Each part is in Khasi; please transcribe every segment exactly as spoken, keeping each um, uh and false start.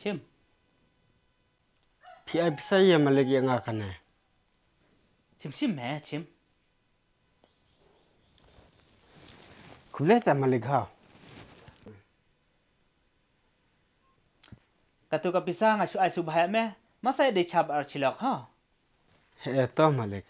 Chim. Phi ai pisa ïa Malik ïa nga kane. Chim chim me chim. Khublei ta Malik ha. Katu ka pisa nga shu ai shu bha ïa me. Masa ïa dei chap ar chilok ha. He to Malik.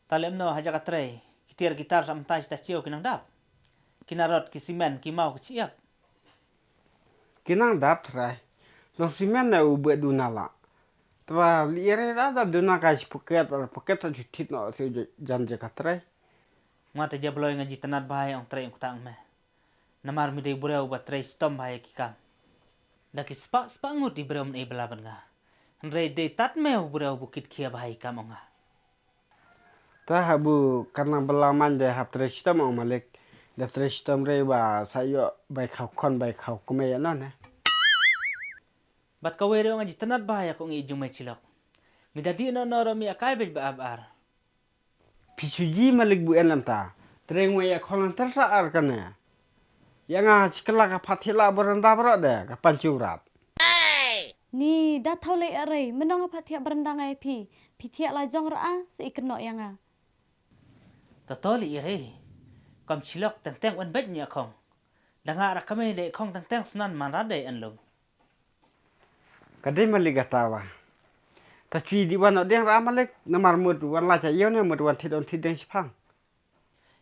Talem no haja ka trei, ki tiar ki tar sa mynta shi ta chiew ki nang dap. Ki narot ki simen ki mau ki chiap. Ki nang dap trai. Long simen na u be duna la. Twa li ere ra dap duna ka shi poket ar poket sa jutit no se jan je ka trei. Nga te jabloi nga ji tanat bha ïa ong trei ong ktang me. Namar mi dei breu ba trei stom bha ïa ki kam. Da ki spa spa ngut i breu men e bela ban nga. Hynrei dei tat me u breu bu kit khia bha ïa ki kam ong nga. Ta ha bu kan nang bela man de hap trei stom ong Malik. Da trei stom rei ba sa ïoh bai khaw khon bai khaw kumai ïa non eh. Bat kawei rei ong nga ji tanat bha ïa ko ngi jung mai chilok. Mi da di no no ro mi akai bej ba ab ar. Phi shu ji Malik bu en lam ta. Trei ngwa ïa khon ter sa ar kane. Ïa nga chikla ka phat thila baranda bro de ka panchung rat. Ni da thaw lei arei, mynno nga phat thiah baranda ngai phi, phi thiah la jong ra a, sa i kynnoh ïa nga. Tato li arei, kam chilok teng teng wan bej nia khong. Da nga ra kame lei khong teng teng sunan man ra dei en lung. Ka dei Malik kata wa. Ta chui di wan deng ra Malik, namar mut wan la cha ïew ne mut wan thit on thit deng shipang.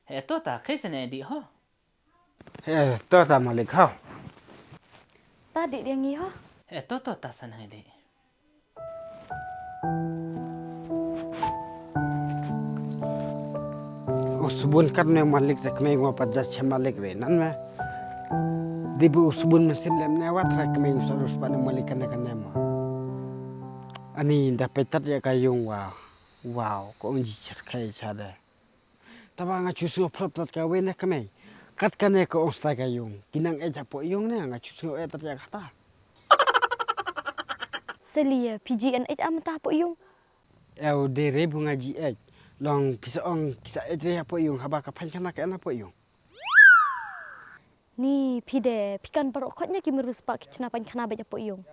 He to ta, kaisa ne di ho. He to ta Malik ho. Ta di deng ngi ho. He to to ta san hai di. U subun kat ne Malik ta kmei ngwa pat ja che Malik re nan me. Di bu u subun men sim lem ne wat ra kmei u sarus pa ne Malik kane kane ma. Ani da petat ya ka yung wa. Wow, ko ong ji cherkai cha de. Taba nga chu sngew phlop tat ka wei ne kmei. Kat kane ko ong stai ka yung. Ki nang eh cha po yung ne nga chu sngew eh tat ya kata. Selia, P G N H am ta po yung. Eu de re bu nga ji eh. Long pisa ong kisa eh re hapoh yung haba ka phan khana ka en hapoh yung. Ni phi de phi kan baroh khot nya ki meru spah ki chna phan khana bad hapoh yung.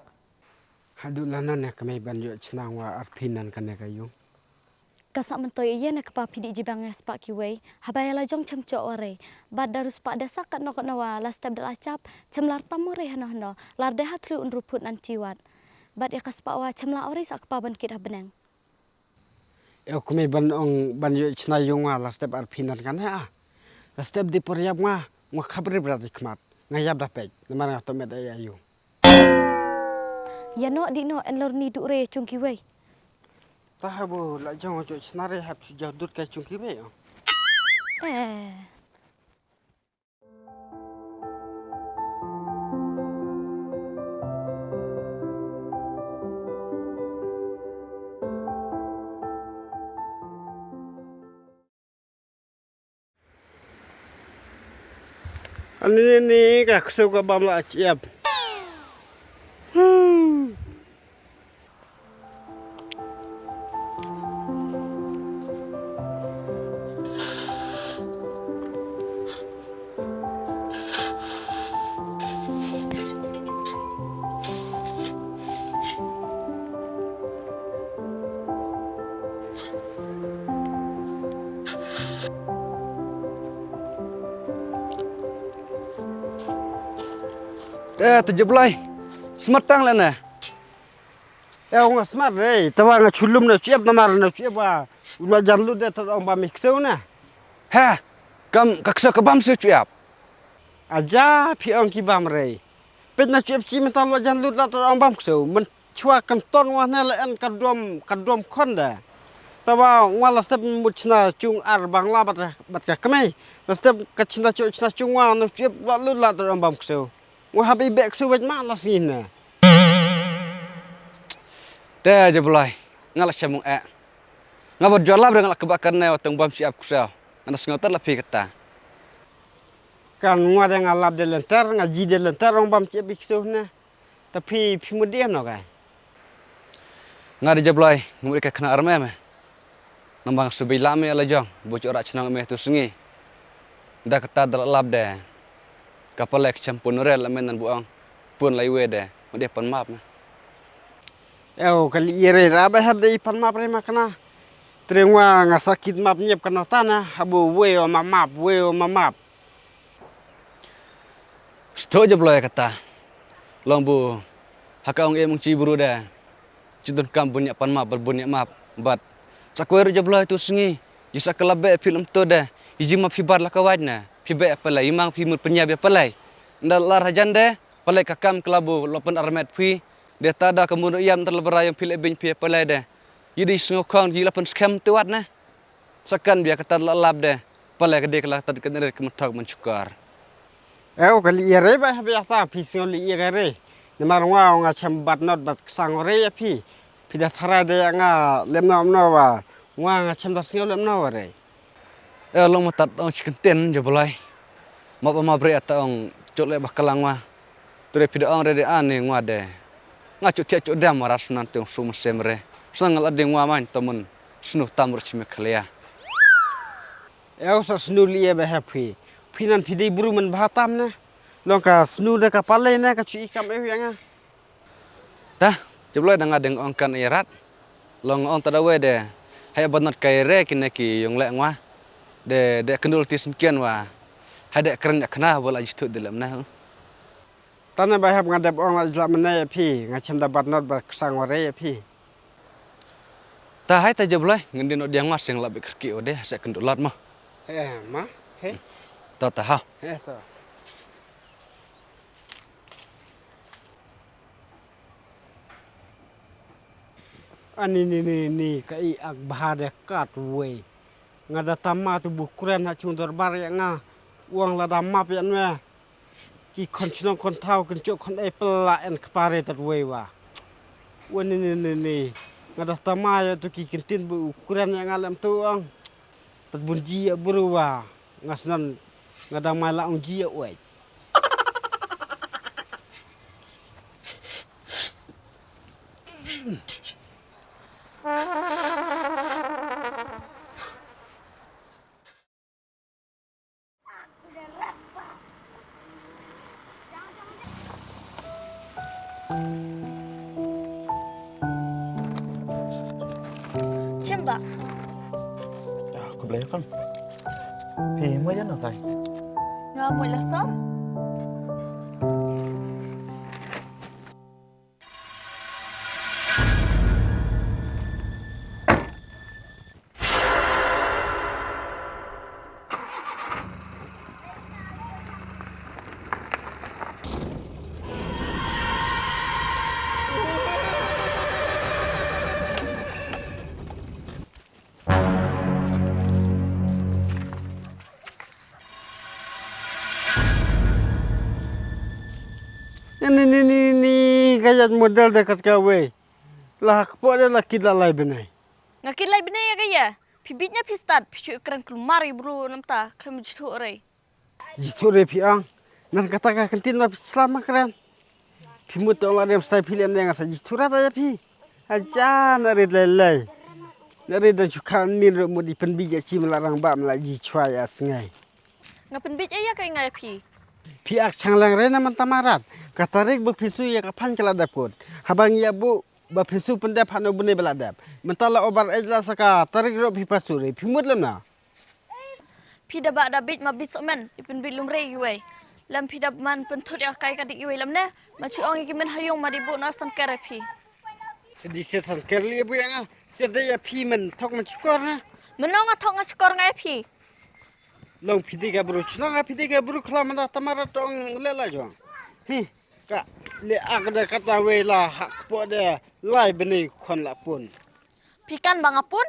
Haduh lana ne ka mei ban ïoh chna wa arphi nan kane ka yung. Ka sah mentoi ïa ne kpa phi di jibang ïa spah kiwei haba ïa la jong chem choh warei. Bad da ru spah de sah katno katno wa la step de la chap chem lar tam warei hano hano lar de ha thlu un ru phut nan chiwat. Bad ïa ka spah wa chem la warei sah kpa ban kit ha bneng. Eu kmei ban ong ban ïoh chna yung wa la step arphi nan kan ha. La step di por ïap nga nga khap rip rat di khmat nga ïap da pek namar nga to met ïa yung. Ïa no di no en lor ni du re chung kiwei. Ta ha bu la jong ïoh chna re hap chi jaw dut kai chung kiwei. Eh. Ani ni ka ksew ka bam la chiap. Eh, te Jablai. Smat tang lane. Eh, nga smat re, tawa nga chulum na chiap namar na chiap wa. Ula jan lu de ta ong ba mi ksew na. He, kam ka ksew ka bam se chiap. Aja phi ong ki bam re. Pet na chiap chi mynta ula jan lu la ta ong bam ksew. Men chwa kan ton wa ne la en ka dom ka dom khon da. Tawa wa la step mut chna chung ar bang la bat bat ka kmei. La step ka chna chu chna chung wa na chiap la lu la ta ong bam ksew. Wa hab i bek su wet ma la si ne. Te je bulai. Nga la shamung eh. Nga ba jolab nga la kebak kane wa tong bam siap kusau. Nga na sngew tar la phi kata. Kan ngwa de nga lap de lenter nga ji de lenter ong bam siap bik su ne. Ta phi phi mu de no kai. Nga de je bulai ngu de ka khna arme me. Nang bang subi lame la jong bu chu ra chnang me tu sngi. Da kata da lap de. Ka palek champun rel me nan bu ong. Pun lai we de. Mut dei pan map na. Ew, ka lih ïa re ra ba hap dei pan map re ma kana. Tre ngwa nga sa kit map nyep kana ta na, habo wei o ma map, wei o ma map. Stok jabloi kata. Long bu ha ka ong em ong chi bru de. Chi don kam bun ïa pan map, bad bun ïa map. Bad sa kawei ruh jabloi tu sngi. Ji sa ka la beh phi lem to de. Iji ma phi bar la ka waj na. Phi beh palai, imang phi mut pynïap ïa palai. Nda lar hajan de. Palai ka kam klabu lo pyn armet phi. De ta da ka mun ruh ïam nda la bara ïam phi le bing phi palai de. Yi di sngew khong ji la pyn skhem tu wat na. Sa kan bia kata la lap de. Palai ka dei ka la tad kan red ka mentok men shukar. Ew ka lih ïa re ba bia sa phi sngew lih ïa ka re. Namar ngwa nga chem bat not bat ksang re ïa phi. Phi da tharai de ïa nga lem no no wa. Ngwa nga chem da sngew lem no wa re. Ew long ma tat ong chi kyntien jabloi. Ma ba ma bre ata ong chot le ba kalang wa. Tre phi da ong re de ani ngwa de. Nga chot thiah chot dam wa ra sunan te ong sum sem re. Sunan nga la ding wa man ta mun. Snu tam ruh chi me khalia. Ew sa snu li ïa ba hep phi. Phi nan phi dei bru men ba tam ne. Long ka snu de ka palai ne ka chu i kam ew ïa nga. Ta, jabloi da nga deng ong kan ïa rat. Long ong ta da wei de. Hai ba not kai re kine ki yong le ngwa. De de kendul ti sngkien wa. Hai de kren ïa khna ba la jithu de lem ne. Tane ba hep nga dep ong la jla mena ïa phi, nga chem da bat not ba ksang wa re ïa phi. Ta hai ta jabloi, ngan din odiang ma sing la bi kyrki ode, se kendu lat ma. Eh, ma, okay. Ta ta ha. Eh, ta. Ani ni ni ni ka i ak bha de kat wei. Nga da tama tu bu kren ha chung dorbar ïa nga. Uang la da map ïa nwe. Ki khon chnong khon thaw kin chok khon ei pela en kpare tat wei wa. Wa ni ni ni ni. Nga da tama ïa tu ki kin tin bu kren ïa nga lem tu ang. Tat bun ji ïa buru wa. Nga snan nga da mai la ong ji ïa wei. Chim ba. Ah, khublei kan. Phi mo ïa na tai. Nga mo la som. Ni ni ni ni ni ka ïaid model da kat kawei. La ha kpoh de la kit la lai bnai. Nga kit lai bnai ïa ka ïa. Phi bit nia phi stad phi shu kren kulmar ïa bru namta khlem jithuh rei. Jithuh rei phi ang. Nan kata ka ktien na phi slam ma kren. Phi mut tong la dem stai phi lem ne nga sa jithuh rata ïa phi. Aja na rit lai lai. Na rit da jukhan min ro mut i pynbit ïa chi mla rang ba mla ji chwa ïa sngai. Nga pynbit ïa ka nga ïa phi. Phi ak chang lang re na mynta marat. Ka tarik ba phi su ïa ka phan ka la dep kut. Haba ngi ïa bu ba phi su pyndep hano bne ba la dep. Mynta la obar ej la sa ka tarik ro phi pa su re phi mut lem na. Phi da ba da bit ma bit somen i pynbit lum re iwei. Lem phi da man pynthut ïa kai ka dik iwei lem ne. Ma chu ong ïa ki men hayung ma di bu na san kere phi. Sedi sed san kere li bu ïa nga. Sedi ïa phi men thok men chukor na. Men ong nga thok nga chukor nga ïa phi. Long phi dei ka bru chnong, phi dei ka bru khla manda tamara tong le la jong. Hi, ka le ak de kata wei la hak po de lai bnei khon la pun. Phi kan ba nga pun?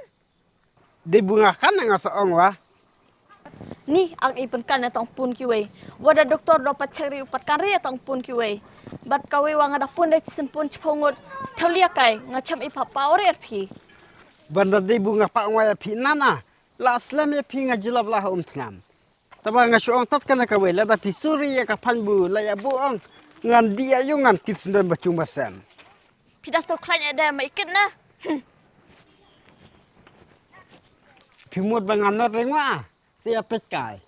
Dei bu nga kan nga sa ong wa. Ni ak i pynkan na tong pun kiwei. Wa da doktor do pat cheri u pat kan ri tong pun kiwei. Bat kawei wa nga da pun de chisen pun chpho ngut. Staulia kai nga chem i papa ore er phi. Banda dei bu nga pa ong wa ya phi nana. La slem ïa phi nga jilap la ha um thnam. Taba nga shu ong tat kana kawei lada phi suri ïa ka phan bu la ïa bu ong. Ngan di ïa yu ngan kit sendon ba chung ba sem. Phi da so khlaiñ ïa da ma ikit na. Hmm. Phi mut ba ngan not rengwa. Se ïa pet kai.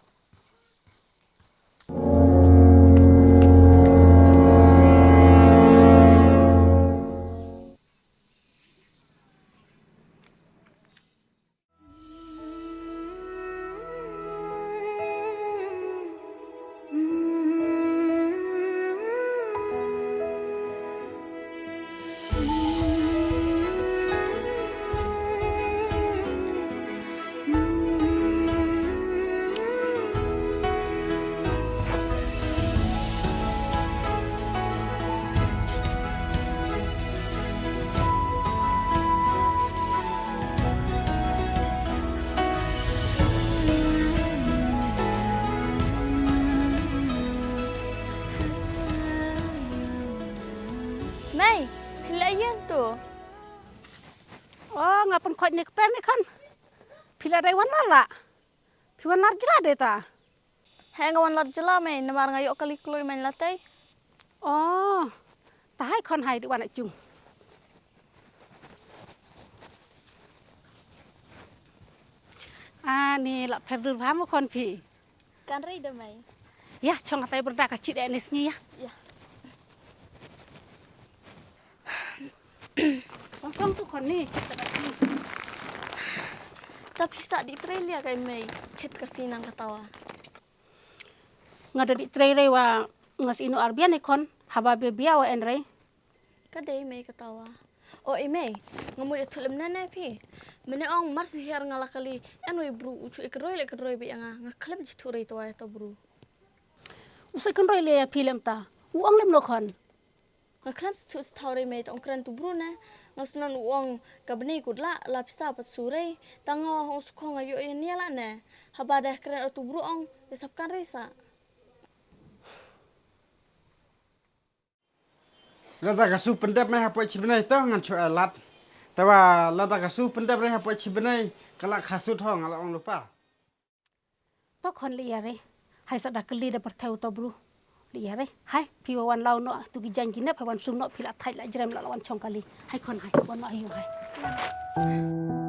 Hoi ne kper ne khon. Phi la dei wan lar la. Phi wan lar jylla de ta. He nga wan lar jylla mei, namar nga ïoh kali kloi mei la tei. Oh, ta hai khon hai di wan a chung. Ani la pher dur bha mo khon phi. Kan rei da mei. Ya, chong atai berda ka chit ni sngi ya. Ya. Chong chong tu khon ni, chit ka ni. Ta pisa di trei lia kai mei, chit ka sinang ka tawa. Nga da di trei rei wa nga si inu arbian ni khon, haba be bia wa en rei. Ka dei mei ka tawa. O i mei, nga mut ïa thulem nane phi. Mene ong mar sniher nga la kali, en wei bru u chu ikroi le ikroi bi nga, nga khlem ji thu rei tawa ïa to bru. U sa ikroi le ïa phi lem ta. U ong lem no khon. Nga khlem sthu sthaw rei mei ta ong kren tu bru ne. Nga snon u ong ka bnei kut la, la pisa pat su rei. Ta nga ong su khong nga ïoh ïa nia la ne. Haba deh kren tu bru ong, ïa sap kan rei sa. Lada ka su pyndep mei hapoh chi bnei to ngan chu alat. Tawa lada ka su pyndep rei hapoh chi bnei ka la kha sut ho nga la ong lupa. To khon li ïa re. Hai sa da kali da pyrthei u to bru. Li ïa re. Hai phi wa wan lau no tu ki jang ki nep hai wan sum no phi la thai la jrem la la wan chong kali. Hai khon hai wan no ayu hai.